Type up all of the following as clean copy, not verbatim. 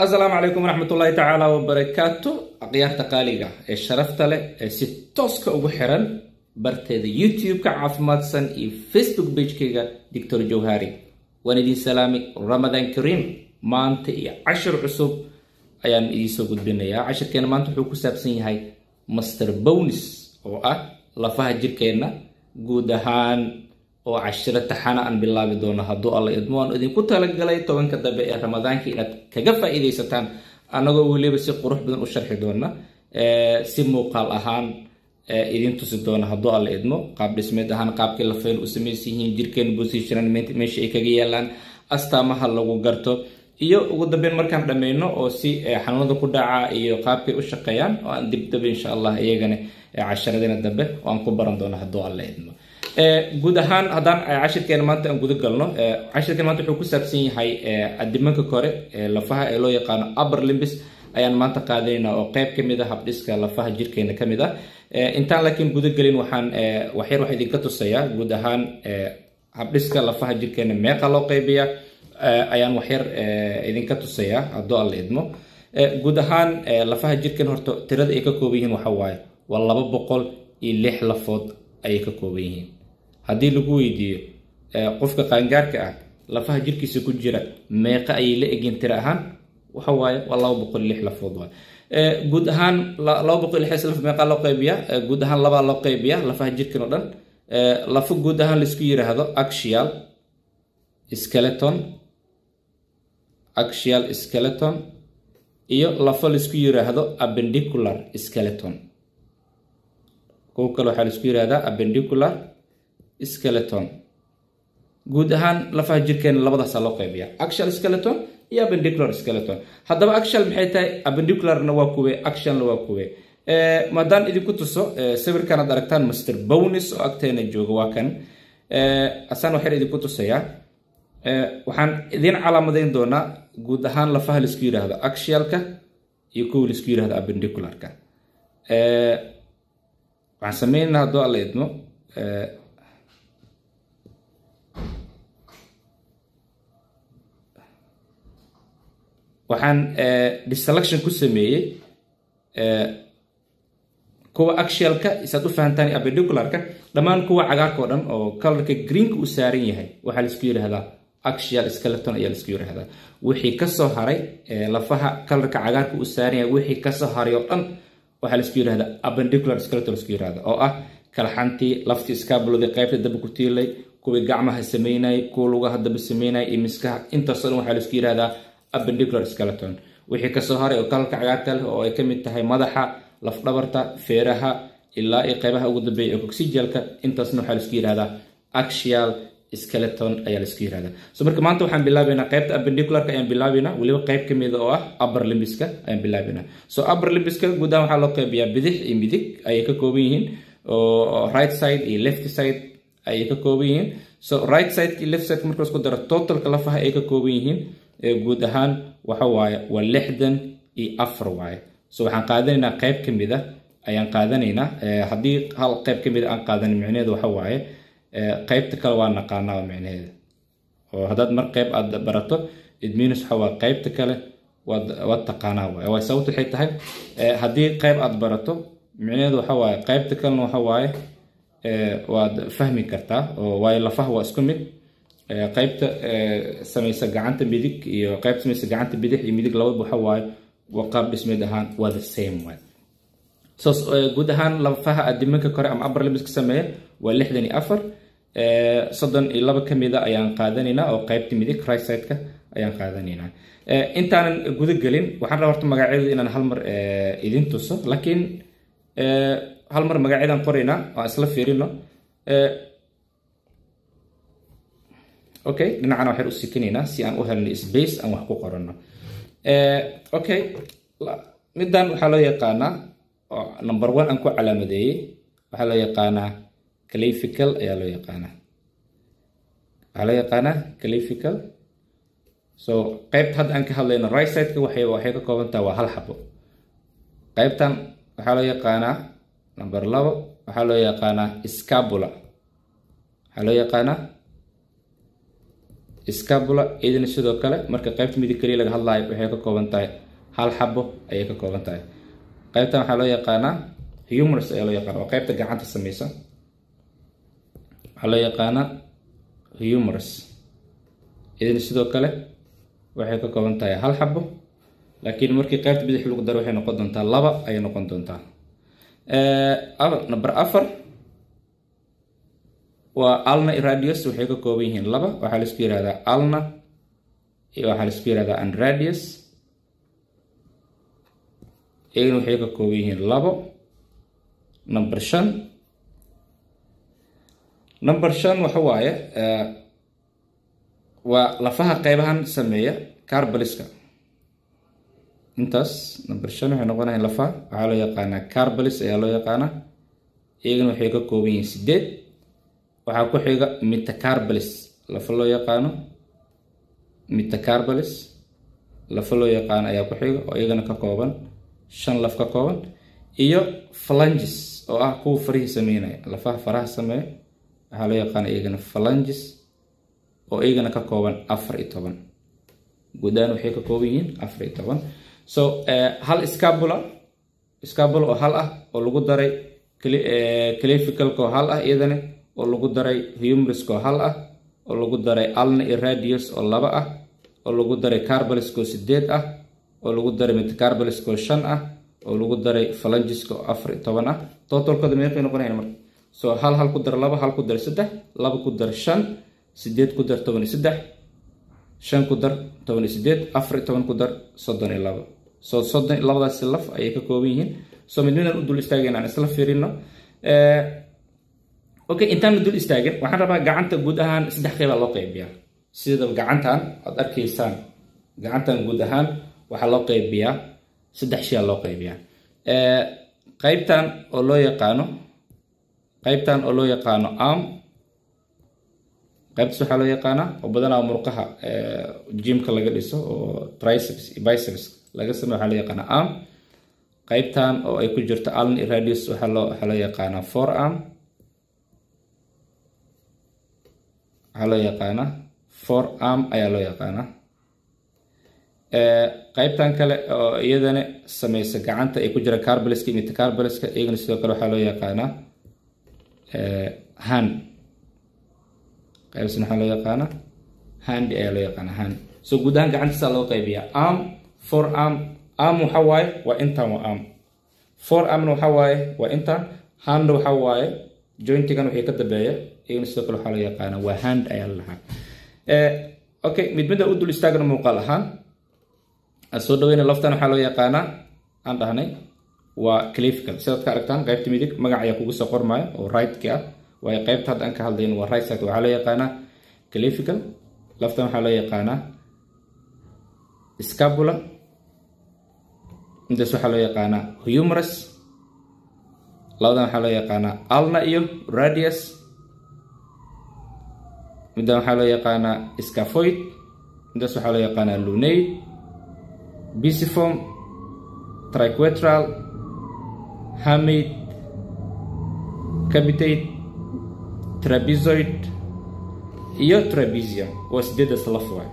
Asalaamu calaykum waraxmatullaahi tacaala wabarakaatu. Akhyaarta qaaliga ee sharafta leh ee si tooska ugu xiran barteeda YouTube-ka Caafimaadsan iyo Facebook page-kayga Doctor Jawhari, waan idin salaamay. Ramadaan kariim. Maanta iyo cashir cusub ayaan idiin soo gudbinayaa. Cashirkeena maanta wuxuu ku saabsan yahay master bones, oo ah lafaha jirkeenna guud ahaan, oo cashiro taxana aan bilaabi doono hadduu Alla idmo. Aan idinku talagalay 10-ka dambe ee Ramadaanka inaad kaga faa'iidaysataan, annagoo weliba si qurux badan u sharxi doona, si muuqaal ahaan idin tusi doona hadduu Alla idmo, qaab dhismeed ahaan qaabkii lafeen u samaysan yihiin, jirkeen positionan meesha ay kaga yaalaan, astaamaha lagu garto, iyo ugu dambeyn markaan dhammayno oo si xanuunada ku dhaca iyo qaabkay u shaqeeyaan, oo aan dib dambe insha Allah iyagana casharadina dambe oo aan ku baran doono hadduu Alla idmo. Guud ahaan haddaan cashirkeena maanta aan guda galno, cashirkeena maanta wuxuu ku saabsan yahay adimanka kore ee lafaha ee loo yaqaano upper limbs ayaan maanta qaadanaynaa, oo qayb ka mid ah habdhiska lafaha jirkeena ka mid ah. Intaan laakiin guda gelin, waxaan waxyar wax idinka tusayaa guud ahaan habdhiska lafaha jirkeena meeqa loo qaybiyaa ayaan waxyar idinka tusayaa hadduu Alla idmo. Guud ahaan lafaha jirkeena horta tirada ay ka kooban yihiin waxa waaye waa 206 lafood ayay ka kooban yihiin. Haddii lagu weydiiyo qofka qaangaarka ah lafaha jirkiisa ku jira meeqa ayay la egin tira ahaan, waxa waaye waa 206 lafood waay. Guud ahaan 206 laf meeqaa loo qaybiyaa? Guud ahaan labaa loo qaybiyaa lafaha jirkan oo dhan. Lafo guud ahaan laisku yiraahdo axial skeleton, axial skeleton, iyo lafo laisku yiraahdo appendicular skeleton. Kuwo kale waxaa laisku yiraahdaa appendicular skeleton. Guud ahaan lafaha jirkeena labadaasaa loo qaybiya, axial skeleton iyo appendicular skeleton. Haddaba axial maxay tahay? Appendicularna waa kuwe? Axialna waa kuwe? Maadaan idinku tuso sawirkan aad aragtaan, master bones oo agteena jooga waa kan. Asaan waxaan idinku tusayaa, waxaan idin calaamadeyn doonaa guud ahaan lafaha laisku yiraahdo axialka iyo kuwa laisku yiraahdo appendicularka. Waxaan sameynaa hadduu Alla idmo, waxaan deselection ku sameeyey kuwa axialka isaad u fahantaan appendicularka. Dhammaan kuwa cagaarka oo dhan oo colorka greenka u saaran yahay waxaa laisku yidhaahdaa axial skeleton ayaa laisku yidhaahdaa. Wixii kasoo haray, lafaha colorka cagaarka u saaran yahay wixii kasoo haray oo dhan waxaa laisku yidhahdaa appendicular skeleton laisku yidhahda, oo ah kalxantii, laftii scapulodii qaybta daba ku tiilay, kuwii gacmaha sameynayay, kuwa lugaha daba sameynayay iyo miskaha, intaasoo dhan waxaa laisku yidhahdaa appendicular skeleton. Wixii kasoo haray oo colorka cagaarka leh, oo ay ka mid tahay madaxa, lafdhabarta, feeraha, ilaa iyo qaybaha ugu dambeeya ee coccygealka, intaasna waxaa laisku yidhahdaa axial skeleton ayaa laisku yihahdaa. So marka maanta waxaan bilaabaynaa qaybta appendicularka ayaan bilaabaynaa, weliba qayb ka mida oo ah upper limbiska ayaan bilaabaynaa. So upper limbiska guud ahaan waxaa loo qaybiyaa bidix iyo midig ayay ka kooban yihiin, oo right side iyo left side ayay ka kooban yihiin. So right side iyo left side marka isku daro, totalka lafaha ay ka kooban yihiin guud ahaan waxa waaye waa 64 waaye. So waxaan qaadanaynaa qayb ka mid ah ayaan qaadanaynaa. Haddii hal qayb ka mid a aan qaadanin, micnaheedu waxa waaye qaybta kale waa naqaanaa micnaheeda, oo haddaad mar qayb aad barato, it means waxa waa qaybta kale waad taqaanaa waay. Waay sababtu waxay tahay, haddii qayb aad barato, micnaheedu waxa waaye qaybta kalena waxa waaye waad fahmi kartaa, oo waayo lafaha waa isku mid. Qaybta samaysa gacanta midig iyo qaybta samaysa gacanta bidix iyo midig labadaba waxa waaye waa qaab dhismeed ahaan waa the same waay. So guud ahaan lafaha adimanka kore ama upper limbs ka sameeya waa 64. 32 ka mida ayaan qaadanaynaa, oo qaybta midig, right side-ka, ayaan qaadanaynaa. Intaanan guda gelin, waxaan rabaa horta magacyadooda inaan hal mar idin tuso, laakiin hal mar magacyadaan qoraynaa oo aan isla fiirino. Okay, dhinacana waxaan u sikinaynaa si aan u helno space aan wax ku qoranno. Okay, middan waxaa loo yaqaanaa, number one aan ku calaamadeeyey, waxaa loo yaqaanaa clavicle ayaa loo yaqaanaa, waxaa loo yaqaanaa clavicle. So qaybta hadda aan ka hadlayno, right side-ka, waxay ka kooban tahay waa hal xabo. Qaybtan waxaa loo yaqaanaa number 2, waxaa loo yaqaanaa scapula, waxaa loo yaqaanaa Scapula iyadana sidoo kale marka qaybta midig kaliya laga hadlayo waxay ka kooban tahay hal xabo ayay ka kooban tahay. Qaybtan waxaa loo yaqaanaa humerus ayaa loo yaqaana, waa qaybta gacanta sameysa, waxaa loo yaqaanaa humerus. Iyadana sidoo kale waxay ka kooban tahay hal xabo, laakiin markii qaybta bidix lagu daro waxay noqon doontaa laba ayay noqon doontaa. Number 4 waa ulna radius, waxay ka kooban yihiin laba, waxaa la isku yihahdaa ulna iyo waxaa la isku yihahdaa anradius, iyagana waxay ka kooban yihiin labo. Number 5, number 5 waxa waaye waa lafaha qaybahan sameeya carbaliska. Intaas number 5 waxay noqonayaan lafaha, waxaa loo yaqaanaa carbalis ayaa loo yaqaanaa, iyagana waxay ka kooban yihiin 8. Waxaa ku xiga metacarbalis, lafa loo yaqaano metacarbalis, lafa loo yaqaano ayaa ku xiga oo iyagana ka kooban 5 laf ka kooban, iyo phalanges oo ah kuwa farihii sameynaya, lafaha faraha sameeya waxaa loo yaqaana iyagana phalanges oo iyagana ka kooban 14. Guud ahaan waxay ka kooban yihiin 14. So hal scapula, scapula oo hal ah oo lagu daray clavicalka oo hal ah iyadana oo lagu daray humeruska oo hal ah oo lagu daray ulna iyo radius oo 2 ah oo lagu daray carbaliska oo 8 ah oo lagu daray metacarbaliska oo 5 ah oo lagu daray phalangeska oo 14 ah. Totalkooda meeqay noqonayaan marka? So hal hal ku dar 2, hal ku dar 3, 2 ku dar 5, 8 ku dar 13, 5 ku dar 18, 14 ku dar 32. So 32daasi laf ayay ka kooban yihiin. So mid midaan u dul istaagayna aan isla fiirino. Okay, intaan dul istaagin waxaan rabaa gacanta guud ahaan 3 qeyb loo qaybiyaa. Sida gacantan aad arkaysaan, gacantan guud ahaan waxaa loo qaybiyaa 3 shay loo qaybiyaa. Qaybtan oo loo yaqaano, qaybtan oo loo yaqaano arm, qaybtaas waxaa loo yaqaanaa oo badanaa murqaha gymka laga dhiso oo triceps iyo biceps laga sameeyo waxaa loo yaqaanaa arm. Qaybtan oo ay ku jirto ulna iyo radius waxaa loo yaqaanaa forearm, waxaa loo yaqaanaa forearm ayaa loo yaqaanaa. Qaybtan kale oo iyadana sameysa gacanta ay ku jira carbaliska iyo metacarbaliska, iyagana sidoo kale waxaa loo yaqaanaa hand. Qaybtan waxaa loo yaqaanaa hand ayaa loo yaqaanaa hand. So guud ahaan gacantiisa loo qaybiyaa arm, forearm. Arm waxa waaye waa intan, waa arm. Forearmna waxa waaye waa intan. Hand waxa waaye jointigan wixii ka dambeeya, iyagana sidoo kale waxaa loo yaqaanaa waa hand ayaa la lahaa. Okay, mid mida u dul istaagna muuqaal ahaan aan soo dhaweyna. Laftan waxaa loo yaqaanaa aan dhahnay waa clavicle. Sidaad ka aragtaan qaybta midig magac ayaa kugu soo qormaya oo right-ka ah, waayo qaybta hadda aan ka hadlayno waa right side. Waxaa loo yaqaanaa clavicle. Laftan waxaa loo yaqaanaa scapula. Intaas waxaa loo yaqaanaa humerus. Labadan waxaa loo yaqaanaa ulna iyo radius. Middan waxaa loo yaqaanaa scaphoid. Intaas waxaa loo yaqaanaa lunate, pisiform, triquetral, hamate, capitate, trapezoid iyo trapezium. Waa 8daas laf waay.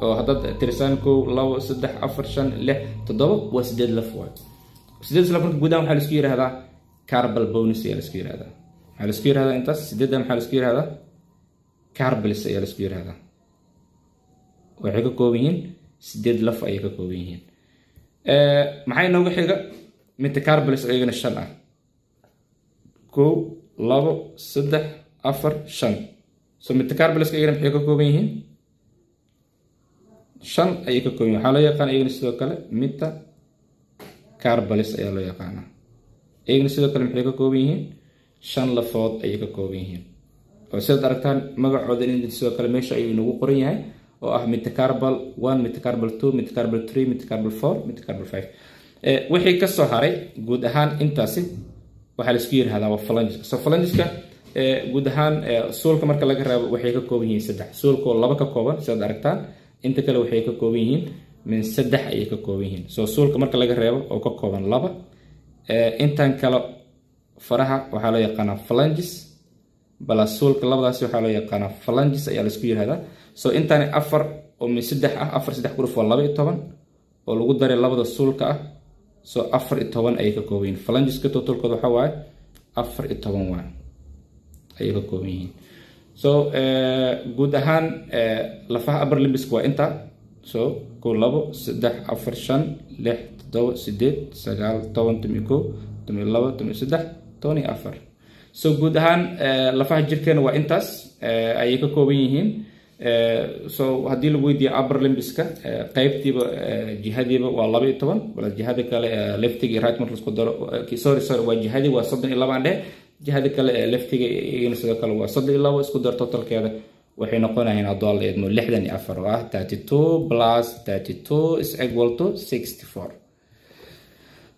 Oo haddaad tirisaan 1 2 3 4 5 6 7 waa 8 laf waay. 8daas laf marka guud ahaan waxaa la isku yiraahdaa carpal bones ayaa la isku yiraahdaa. Waxaa la isku yiraahdaa intaas 8dan waxaa la isku yiraahdaa carpals ayaa la isku yiraahdaa. Waxay ka kooban yihiin 8 laf ayay ka kooban yihiin. Maxay noogu xiga metacarpals iyagana 5 ah. 1 2 3 4 5. So metacarpals iyagana maxay ka kooban yihiin 5 ayay ka kooban yihiin. Waxaa loo yaqaan iyagana sidoo kale metacarpals ayaa loo yaqaanaa. Iyagana sidoo kale maxay ka kooban yihiin 5 lafood ayay ka kooban yihiin. Oo sidaad aragtaan magacooda in sidoo kale meesha ayuu inagu qoran yahay oo ah metacarpal 1, metacarpal 2, metacarpal 3, metacarpal 4, metacarpal 5. Wixii ka soo haray guud ahaan intaasi waxaa la isku yiraahdaa waa phalangeska. So phalangeska guud ahaan suulka marka laga reebo waxay ka kooban yihiin 3. Suulka oo 2 ka kooban sidaad aragtaan, inta kale waxay ka kooban yihiin min 3 ayay ka kooban yihiin. So suulka marka laga reebo oo ka kooban 2, intan kale faraha waxaa loo yaqaanaa phalanges, bala suulka labadaasi waxaa loo yaqaanaa phalanges ayaa la isku yiraahdaa. So intaani 4 oo min 3 ah, 4 3 ku dhuf waa 12, oo lagu daray labada suulka ah. So 14 ayay ka kooban yihiin. Phalangeska totalkooda waxaa waaye 14 waa ayay ka kooban yihiin. So guud ahaan lafaha upper limbiska waa inta. So 1, 2, 3, 4, 5, 6, 7, 8, 9, 10, 11, 12, 13, 14. So guud ahaan lafaha jirkeena waa intaas ayay ka kooban yihiin. So haddii lagu weydiiyo upper limbiska qaybtiiba, jihadiiba waa 12, bal jihada kale leftiga iyo right marka lasku daro, sorry, waa jihadii waa 32 aan dheh, jihada kale ee leftiga iyagana sidoo kale waa 32. Isku dar, totalkeeda waxay noqonayaan, hadduu Alla idmo, 64, oo ah 32 plus 32 is equal to 64.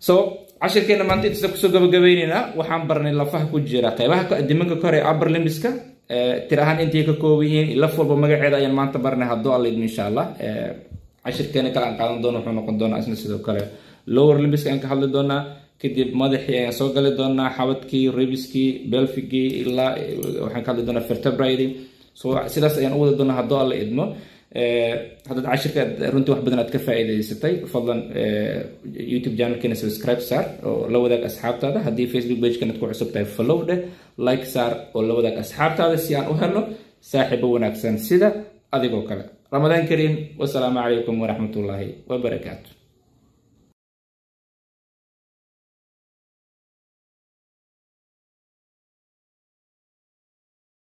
So cashirkeena maanta intaasa kusoo gabagabayneynaa. Waxaan barnay lafaha ku jira qeybaha dimanka kore ee upper limbiska, tir ahaan intay ka kooban yihiin, laf walba magaceeda ayaan maanta barnay. Hadduu Alla idmo, insha Allah, cashirkeena kale aan qaadan doono wuxuu noqon doonaa isna sidoo kale lower limbiska ayaan ka hadli doonaa. Kadib madaxii ayaan soo gali doonaa, xabadkii, ribskii, pelvicgii, ilaa waxaan ka hadli doonaa vertebrae. So sidaas ayaan u wadi doonaa, hadduu Alla idmo. Haddaad cashirka runtii wax badan aad ka faa'iidaysatay, fadlan YouTube channelkeena subscribe saar oo la wadaag asxaabtaada. Haddii Facebook pagekana aad ku cusub tahay, follow dheh, like saar oo la wadaag asxaabtaada, si aan u helno saaxiibo wanaagsan sida adigoo kale. Ramadaan kariim, wasalaamu calaykum waraxmatullaahi wabarakaatu.